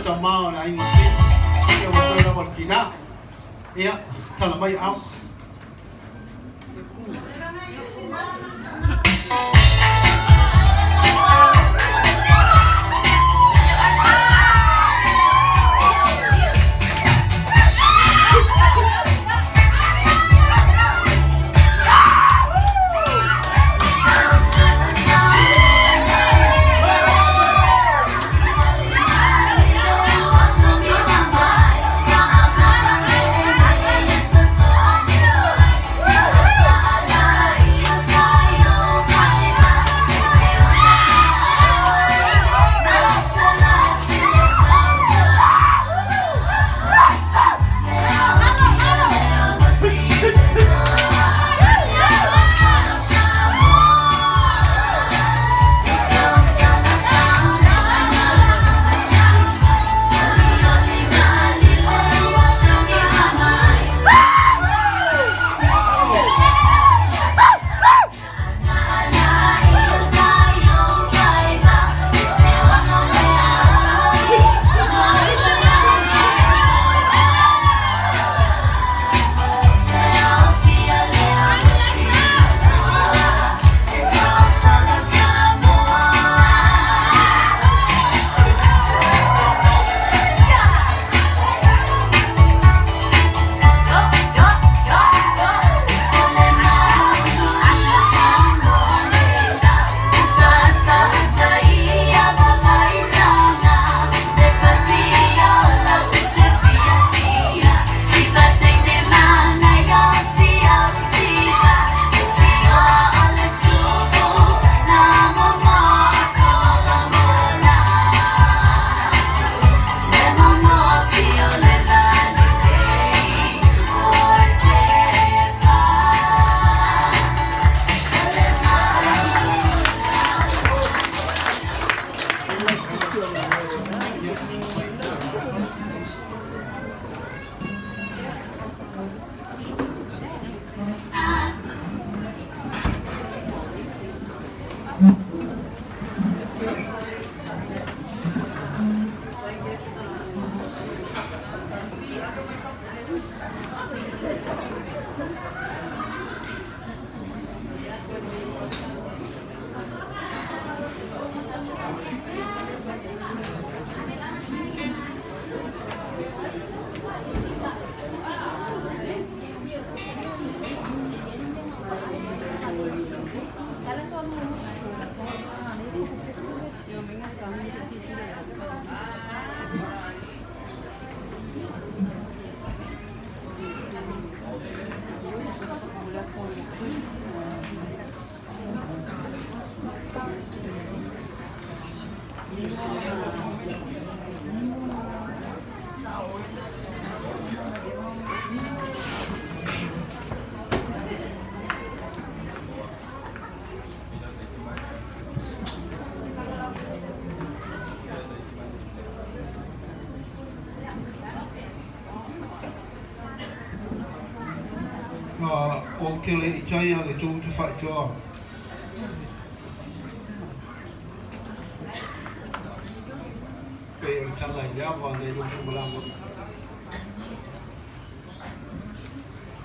tama o le aiga o Pei. Ia ua toe lava o le tina. Ia, tala mai aao. Ou te le i taia le tou tafaitoa. Pei o le tala i le ava nai lou fumalaga.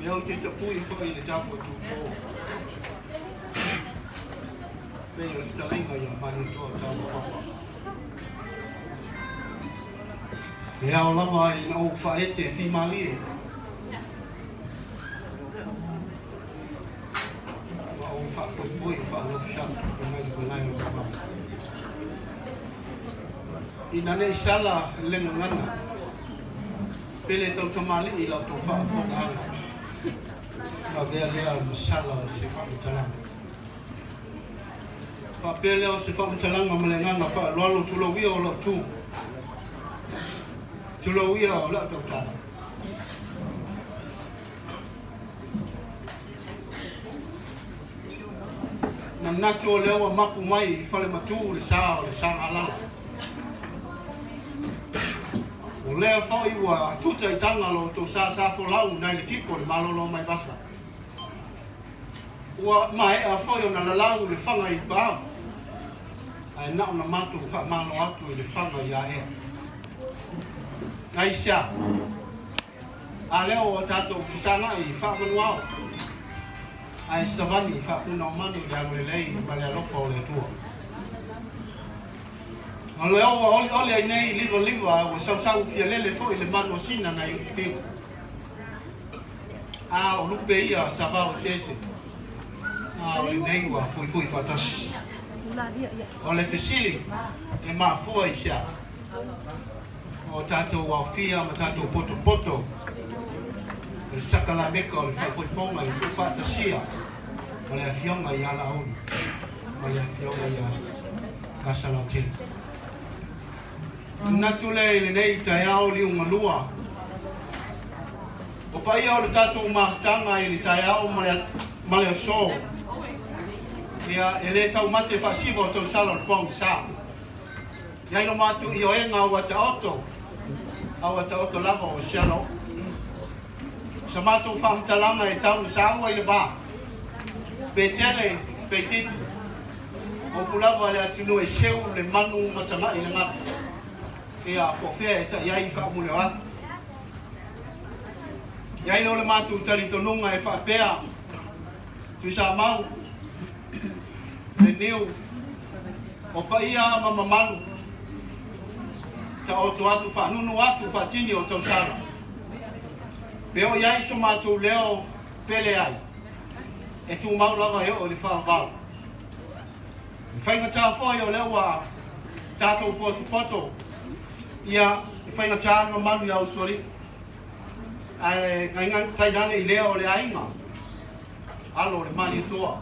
Ia ou te tapui foi i le tapu tupo. Pei o le fetalaiga ia Malietoa Taumaupapa. E ao lava ina ou faaete fimalie. Ma ou faapoipoi faalofisatu mai le malae o le vavau. Ina ne i sala le gagana, pe le tautamalii i la outou faafofogaaga, avea lea ma sala o se faamatalaga. Faapea lea o se faamatalaga ma le agaga faaaloalo, tulou ia o lau tu, tulou ia o lau tautala. Manatu o lea ua mapu mai i Falematu le sa o le Sagalala. O lea foi ua tuta i taga lo outou sa sa folau nai le tipo o le malolo mai vasa. Ua maea foi ona lalau le faga i Paao, ae na ona matou faamalo atu i le faga i Aea. Aisea? A lea ua tatou fesagai i faamanuao, ae savali i faapunaomanu i le agalelei ma le alofa o le Atua. O lea ua olioli ai nei livaliva, ua sausau fialele foi le manu a Sina nai Utufiu. A o lupe ia sa vao eseese, a o lenei ua fuifui faatasi. O le fesili, e mafua i sea? O tatou aofia ma tatou potopoto, o le sakalameka o le faaipoipoga i le tuufaatasia o le Afioga ia Laauli ma le Afioga ia Kasalautele. Manatu lea i lenei taeao liugalua, o paia o le tatou mafutaga i le taeao ma le aso, ia e le taumate faasiva o tausala o le pogisa. Iai lo matou ioega ua taoto, a ua taoto lava o siala o'u. Sa matou faamatalaga e tau na saua i le va, pe tele pe itiiti, upu lava le atunuu e seu le manu ma taga'i le galu. Ia, po o fea e ta'i ai faamuli o atu. Iai lo le matou talitonuga e faapea, Tuisamau, le niu, o paia ma mamalu, taoto atu faanunu atu faatini o tausala. Pe oo i ai so matou leo pe leai, e tumau lava e oo i le faavavau. E faigata foi o lea ua tatou potopoto, ia e faigata le mamalu ia Usoalii, ae tainane i lea o le aiga, alo o le Malietoa,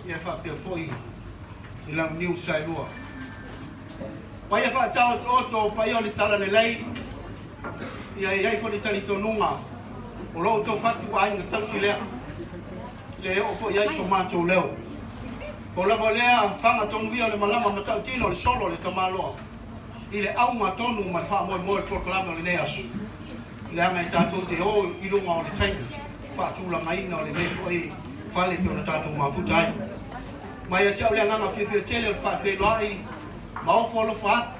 ia faapea foi i Launiu Saelua. Paia faataotooto o paia o le Talalelei, ia e i ai foi le talitonuga o lo outou fatu aiga tausi lea, le oo foi i ai so matou leo. Pau lava lea faga tonu ia o le malama matautino o le solo o le tamaloa i le auga tonu ma le faamoemoe o le polokalame o lenei aso. Leaga e tatou te o i luga o le taimi faatulagaina o lenei foi fale pei ona tatou mafuta ai. Mai ia te au le agaga fiafia tele o le faafeiloai ma ofo alofa atu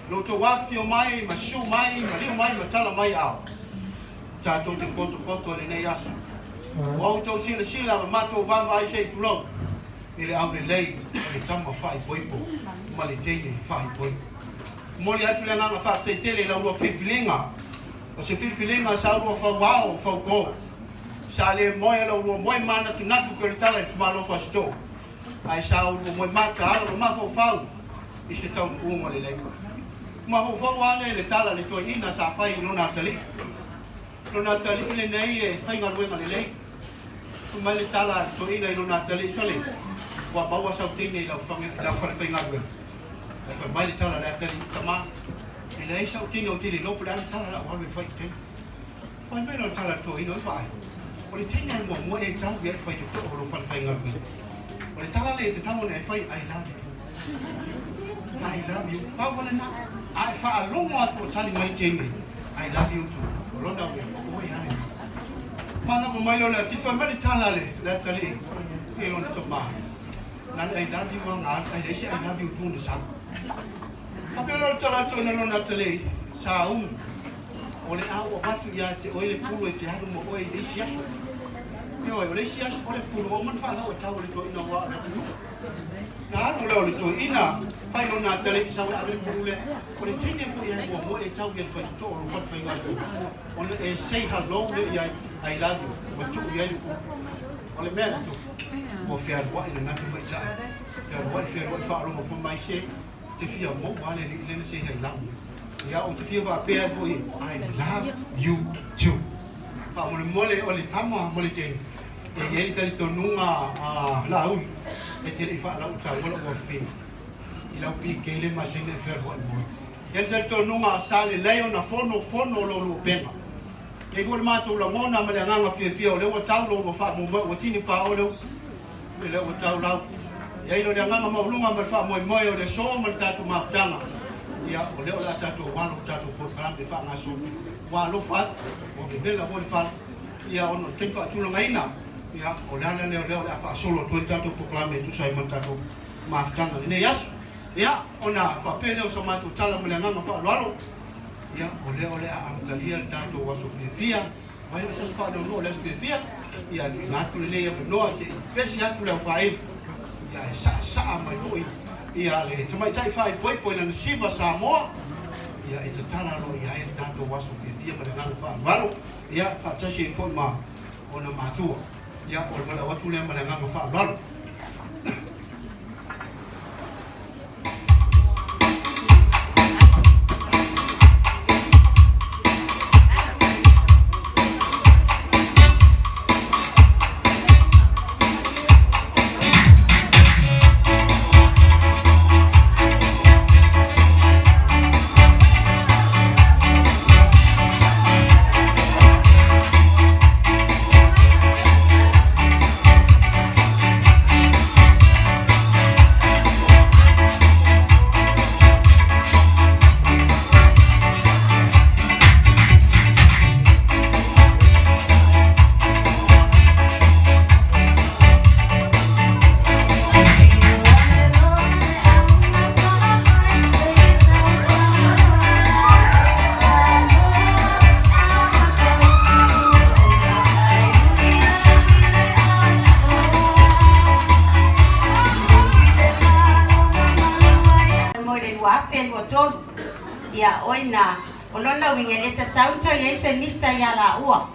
i lo outou afifio mai ma susu mai ma liu mai ma tala mai ao tatou te potopoto i lenei aso. Ua outou silasila ma matou vaavaai se i tulou i le aulelei o le tama faaipoipo ma le teine faaipoipo. Momoli atu le agaga faafetai tele i la ulua filifiliga. O se filifiliga sa ulua fauao faupo. Sa le moe la ulua moe manatunatu pei o le tala i le Tumalo Fasitoo, ae sa ulua moe mataala ma mafaufau i se taunuuga lelei. Mafaufau lava lea i le tala a le toeaina sa fai i lona atalii. Lona atalii lenei e faigaluega lelei. Fai mai le tala a le toeaina i lona atalii, Sole, ua maua sau teine i lau falefaigaluega. Ae fai mai le tala a le atalii, Tama, e leai sau teine ou te le iloa po o le a le tala la ua alu e fai i le teine. Fai mai lona tala a le toeaina, Oi vaai, o le teine a le muamua e tau ia e fai totoa o lou falefaigaluega. O le tala lea e tatau ona e fai, I love you. I love you. Pau lava lena. A e faalogo atu o tali mai le teine, I love you too. O lona uiga, o oe lava lena. Manava mai lea o le atili, fai mai le tala a le atalii i lona tama, Na le I love you lava na alu, ae leai se I love you too na sau. Faapea lea o le tala atu ai lona atalii, Saum, o le a ou avatu ia te oe le pulu e te alu ma oe i le isi aso. Ioe, o le isi aso, o le pulu ua uma ona faalau e tau e le toeaina ua o le atunuu. Na alu lea o le toeaina, fai lona atalii sau e ave le pulu lea. O le teine foi e muamua e tau ia le faitotoa o lou falefaigaluega, ona e say hello lea i ai, I love you, ma tuu i ai le pulu. O le mea na tupu, ua fealuai lena tamaitai, fealuai, fealuai, faalogo foi mai se, te fia maua lava le alii lea na say I love you. Ia, ou te fia faapea atu foi, I love you too. Faamolemole o le tama ma le teine, e i ai le talitonuga a Laauli, e te le i faalau taua lou afafine i lau PK le masina e fealuai moi. E i ai le talitonuga sa lelei ona fono fono lo lua upega. E i ai foi le matou lagona ma le agaga fiafia o lea ua tau lo lua faamoemoe, ua tini paoa le upu i lea ua tau lau. E i ai le agaga maualuga ma le faamoemoe o le aso ma le tatou mafutaga, ia o lea o le a tatou alo i tatou polokalame faagasolo. Ua alofa atu, ua vevela foi le fale, ia ona o le taimi faatulagaina, ia o le ala lea o lea o le a faasolo atu ai le tatou polokalame e tusa ai ma le tatou mafutaga i lenei aso. Ia, ona faapea lea o sa matou tala ma le agaga faaaloalo. Ia, o lea o le a amatalia le tatou aso fiafia, mai o se aso faanoanoa o le aso fiafia, ia ae tuuina atu lenei avanoa se i pesi atu le aofaiga, ia ae saasaa mai foi ia le tamaitai faaipoipo i lana siva Samoa, ia e tatala loa i ai le tatou aso fiafia ma le agaga faaaloalo, ia faatasi ai foi ma ona matua. Ia, o le valaau atu lea ma le agaga faaaloalo. Mo le 2023, ia oi na o lona uiga e le tatau ona toe i ai se misa ia laua.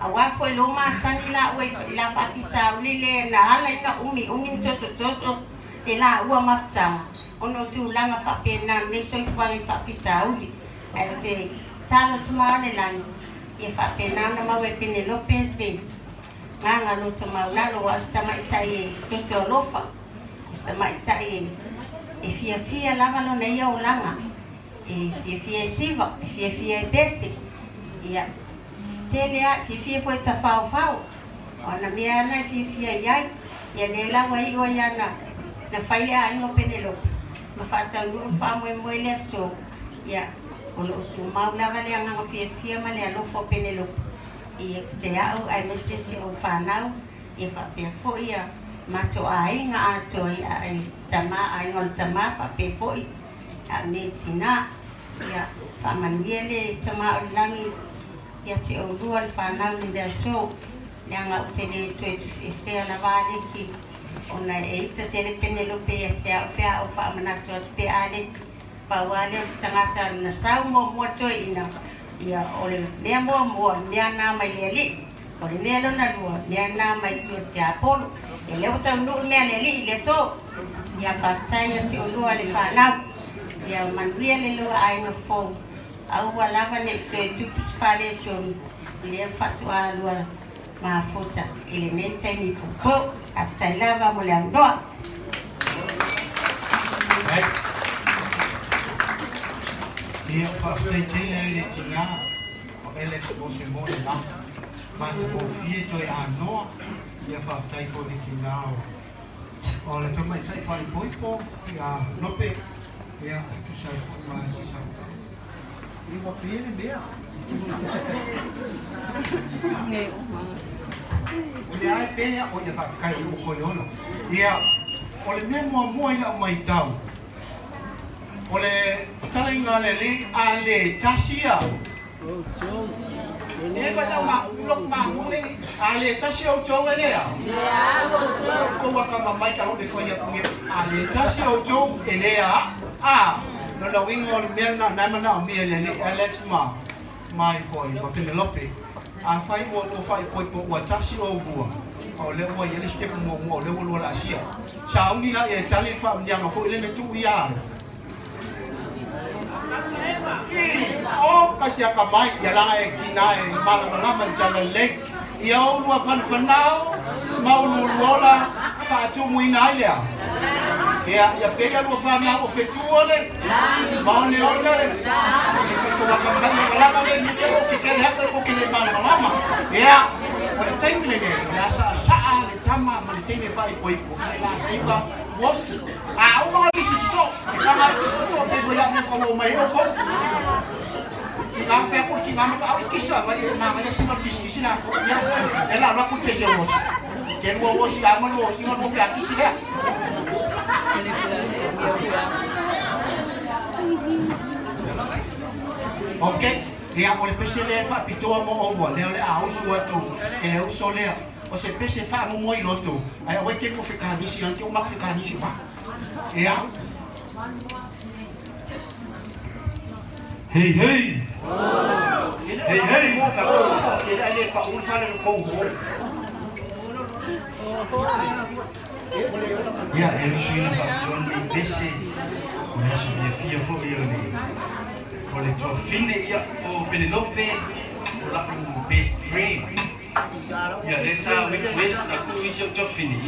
Aua foi lou masani laua i la faafitauli lea na ala ai ona umiumi ma tosotoso e laua mafutaga ona o tulaga faapena o lenei soifuaga i faafitauli. Ae ou te tatalo atu ma le lagi ia faapena ona maua e Penelope se agaga loto maulalo aua o se tamaitai e loto alofa, o se tamaitai e fiafia lava lona ia olaga, e fiafia e siva, e fiafia e pese, ia tele lava, e fiafia foi e tafaofao. O ana mea lava na e fiafia i ai. Ia lea la ua iu ai lava na fai le aiga o Penelope ma faataunuu le faamoemoe i le aso, ia, o lo o tumau lava le agaga fiafia ma le alofa o Penelope ia te au aemaise si ou fanau, ia faapea foi ia matou aiga atoa, ia tama, aiga o le tama faapea foi a me tina. Ia faamanuia le Tama o le Lagi ia te oulua le fanau i le aso, leaga ou te le toe tusiesea lava aliki, ona e ita tele Penelope ia te au pe a ou faamanatu atu pe aliki, pau lava lea o le tagata na sau muamua toeaina, ia o le mea muamua o le mea na mai le Alii, o le mea lona lua, mea na mai tua i le tiapolo. Ia lea ua taunuu le mea a le Alii i le aso. Ia faafetai ia te oulua le fanau. Ia manuia le lua aiga fou. Aua lava ne i toe tupu se faaletonu i lea faatoa lua mafuta i lenei taimi puupuu. Faafetai lava mo le avanoa. Ia, faafetai tele ai le tina o Alex mo se molimau matagofie toe anoa. Ia, faafetai foi i le tina o O le tamaitai faaipoipo ia Lope, ia tusa ai foi ma si sau. I ua pie le mea. O le ai pea o ia faafetai o lou koe ono. Ia, o le mea muamua i lau maitau, o le fetalaiga a le Alii, a le tasi ia, E ma tau ma lok ma mule a le tasi outou e lea. Outou a kama mai ka le fai aku a le tasi outou e lea a no na winga o le mea na na mana o mea le le Alex ma mai foi ma Penelope a fai ua ua fai poi po ua tasi o ua o le ua ia le step muamua o le ua lua la asia sauni la e tali fa mnianga foi le ne tu ia O kasi akamai ia laga e tina e malamalama i le tala lelei. Ia oulua fanafanao ma uluuluola faatumuina ai lea. Ia, ia pei a lua fanau o fetu o le ma oneone le ko akamai malamalama le ni te o ke kele haka ko ke le malamalama. Ia, o le taimi lenei, o le a saasaa le tama ma le teine faaipoipo i le la siva Wosi. A uma o kisi soso. E kanga le kisi soso pe ko ya mo ko mo mai o ko. Ki ngā whea ko ki ngā maka au kisi a mai e ngā ya sima kisi kisi na ko ia e la la ku pese wosi. Ke lua wosi a ma lua wosi ngā whea kisi lea. Ok, ia o le pese lea e faapitoa mo oua, lea o le a usu atu e le uso lea. O se pese faamomoe i loto, ae aua e te lua fekanisi, leaga te uma fekanisi uma. Ia. Hey, hey! Hey, hey! E le pa un fale no kou ho. Ia, e le suiga faapitoa lenei pese o le aso fiafia foi o le o le tuafine ia o Penelope o la'u best friend. Ia, lea sa request atu isi o tuafine.